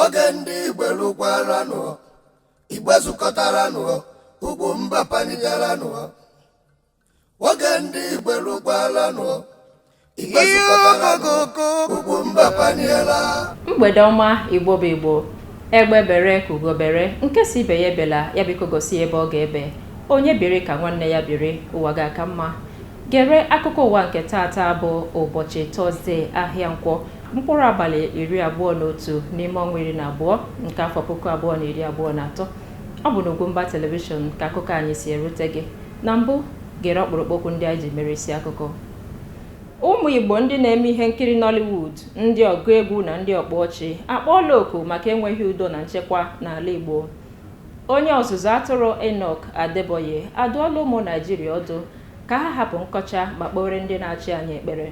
Oge ndị Igbo lụkwaranụ, Igbo zukọtaranụ, ugwu mba panigaranụ. Oge ndị Igbo lụkwaranụ, Igbo zukọtaranụ, ugwu mba paniela. Mgbede ọma, Igbo bụ Igbo. Egbe bere ka ugo bere, nke si ibe ya ebela, ya biko gosi ya ebe ọ ga-ebe. Onye biri ka nwanne ya biri, ụwa ga-aka mma. Gere akụkọ ụwa nke taata bụ ụbọchị Tọzdee, ahịa Nkwọ, mkpụrụ abalị 21 n'ime ọnwa 12 nke afọ 2023. Ọ bụ n'Ugwumba Telivishọn ka akụkọ anyị si erute gị. Na mbụ, gere ọkpụrụkpụ okwu ndị anyị ji mere isi akụkọ. Ụmụ Igbo ndị na-eme ihe nkiri Nollywood, ndị ọgụ egwu na ndị ọkpa ọchị akpọọla oku maka enweghị udo na nchekwa n'ala Igbo. Onye ọzụzụ atụrụ Enoch Adeboye adụọla ụmụ Naijiria ọdụ ka ha hapụ nkọcha ma kpewere ndị na-achị anyị ekpere.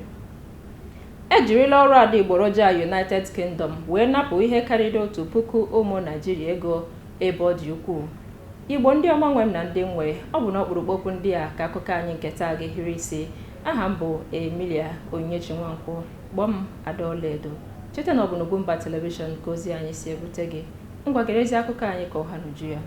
Ejirila ọrụ adịgboroja United Kingdom wee napụ ihe karịrị 1000 ụmụ Naijiria ego ebe ọ dị ukwuu. Igbo ndị ọma nwe m na ndị nwe, ọ bụ n'ọkpụrụkpụ okwu ndị a ka akụkọ anyị nke taa ga-ehiri isi. Aha m bụ Emilia Onyinyechi Nwankwọ, kpọọ m Ada Ọlaedo. Cheta na ọ bụ n'Ugwumba Telivishọn ka ozi anyị si erute gị. Ngwa, gerezi akụkọ anyị ka ọha n'uju ya.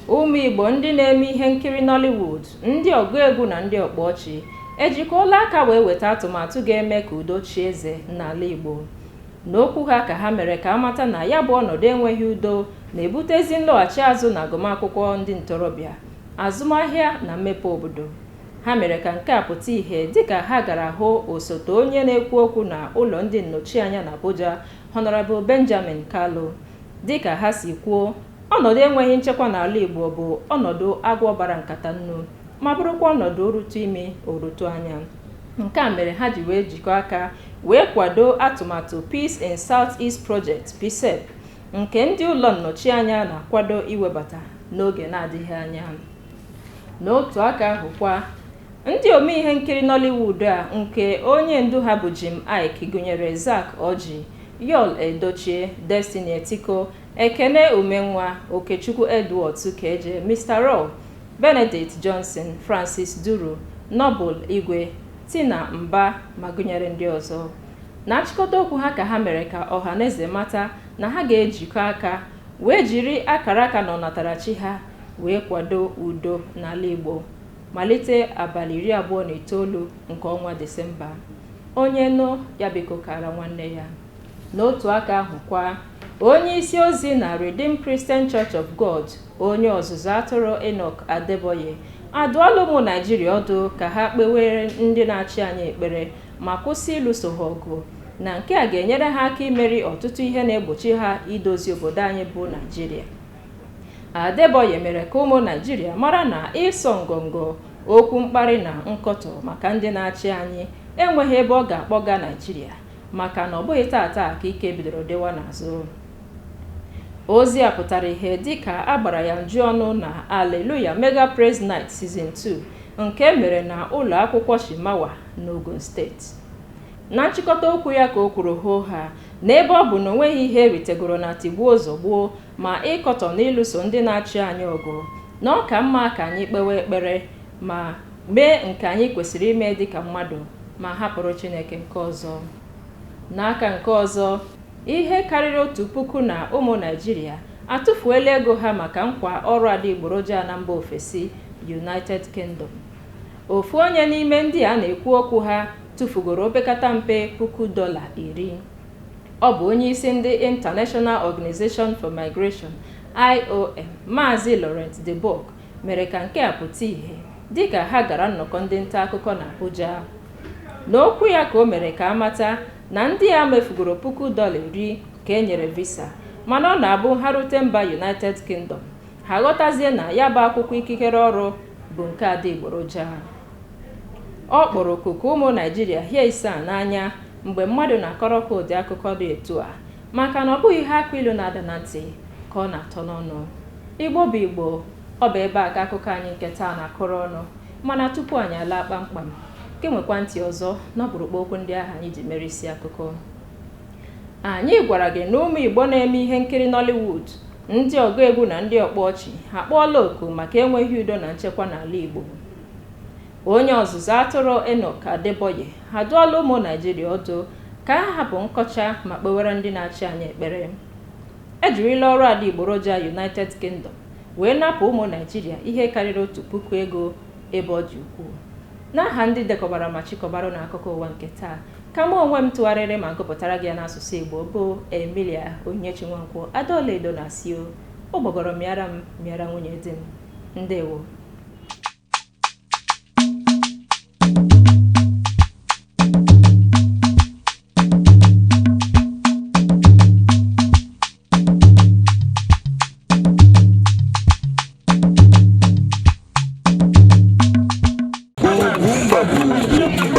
Ụmụ Igbo ndị na-eme ihe nkiri Nollywood, ndị ọgụ egwu na ndị ọkpa ọchị ejikọọla aka wee weta atụmatụ ga-eme ka udo chie eze n'ala Igbo. N'okwu ha ka ha mere ka amata na ya bụ ọnọdụ enweghị udo na-ebute ezi nlọghachi azụ na agụmakwụkwọ ndị ntorobịa, azụmahịa na mmepe obodo. Ha mere ka nke a pụta ìhè dịka ha gara hụ osote onye na-ekwu okwu na ụlọ ndị nnọchianya na Abuja, Honorable Benjamin Kalu. Dịka ha si kwuo, ọnọdụ enweghị nchekwa n'ala Igbo bụ ọnọdụ agwọ bara nkata nnu, ma bụrụkwa ọnọdụ orutu imi orutu anya. Nke a mere ha ji wee jikọọ aka wee kwado atụmatụ Peace in South East Project, PISEP, nke ndị ụlọ nnọchianya na-akwado iwebata n'oge na-adịghị anya. N'otu aka ahụ kwa, ndị ome ihe nkiri Nollywood a nke onye ndu ha bụ Jim Iyke gụnyere Zack Orji, Yul Edochie, Destiny Etiko, Ekene Umenwa, Okechukwu Edward Ukeje, Mr. Raw, Benedict Johnson, Francis Duru, Noble Igwe, Tina Mba ma gụnyere ndị ọzọ. Na nchịkọta okwu ha ka ha mere ka ọhaneze mata na ha ga-ejikọ aka wee jiri akara aka na ọnatarachi ha wee kwado udo n'ala Igbo malite abalị 29 nke ọnwa Disemba. Onye nụ ya biko kara nwanne ya. N'otu aka ahụ kwa, onye isi ozi na Redeemed Christian Church of God, onye ọzụzụ atụrụ Enoch Adeboye adụọla ụmụ Naijiria ọdụ ka ha kpewere ndị na-achị anyị ekpere ma kwụsị ịlụso ha ọgụ, na nke a ga-enyere ha aka imeri ọtụtụ ihe na-egbochi ha idozi obodo anyị bụ Naijiria. Adeboye mere ka ụmụ Naijiria mara na ịsọ ngọngọ, okwu mkparị na nkọtọ maka ndị na-achị anyị enweghị ebe ọ ga-akpọga Naijiria, maka na ọ bụghị tata ka ike bidoro dịwa n'azụ. Ozi a pụtara ihe dịka a gbara ya njụọnụ na Alleluia Mega Praise Night Season 2 nke mere na ụlọ akwụkwọ Shimawa n'Ogun Steeti. Na nchịkọta okwu ya ka o kwuru hoo ha na ebe ọ bụ na onweghị ihe eritegoro na tigbuo zọgbuo ma ịkọtọ na ịlụso ndị na-achị anyị ọgụ, na ọ ka mma ka anyị kpewe ekpere ma mee nke anyị kwesịrị ime dịka mmadụ ma hapụrụ Chineke nke ọzọ. N'aka nke ọzọ, ihe karịrị 1000 na ụmụ Naijiria atụfuola ego ha maka nkwa ọrụ adịgboroja na mba ofesi, United Kingdom. Ofu onye n'ime ndị a na-ekwu okwu ha tụfugoro opekata mpe $10,000. Ọ bụ onye isi ndị International Organization for Migration, IOM, Maazị Laurent Debock mere ka nke a pụta ìhè dịka ha gara nnọkọ ndị nta akụkọ na Abuja. N'okwu ya ka o mere ka amata na ndị a mefugoro $10,000 ka e nyere visa, mana ọ na-abụ ha rute mba United Kingdom, ha ghọtazie na ya bụ akwụkwọ ikikere ọrụ bụ nke adịgboroja. Ọ kpọrọ oku ka ụmụ Naijiria hie ise n'anya mgbe mmadụ na-akọrọkwa ụdị akụkọ dị etu a, maka na ọ bụghị ihe akụ ilu na-ada na ntị ka ọ na-atọ n'ọnụ. Igbo bụ Igbo, ọ bụ ebe a ka akụkọ anyị nke taa na-akụrụ ọnụ. Mana tupu anyị alaa kpamkpam, ka nwekwa ntị ọzọ n'ọkpụrụkpụ okwu ndị ahụ anyị ji mere isi akụkọ. Anyị gwara gị na ụmụ Igbo na-eme ihe nkiri Nollywood, ndị ọgụ egwu na ndị ọkpa ọchị akpọọla oku maka enweghị udo na nchekwa n'ala Igbo. Onye ọzụzụ atụrụ Enoch Adeboye adụọla ụmụ Naijiria ọdụ ka ha hapụ nkọcha ma kpewere ndị na-achị anyị ekpere. Ejirila ọrụ adịgboroja United Kingdom wee napụ ụmụ Naijiria ihe karịrị 1000 ego ebe ọ dị ukwuu. N'aha ndị dekọbara ma chịkọbara na akụkọ ụwa nke taa, ka mụ onwe m tụgharịrị ma gụpụtara gị ya n'asụsụ Igbo bụ Emilia Onyinyechi Nwankwọ Adaọlaedo na asio ụgbọgọrọ mịara m mịara nwunye di m. Ndewo. Ugwumba bụ ugwu.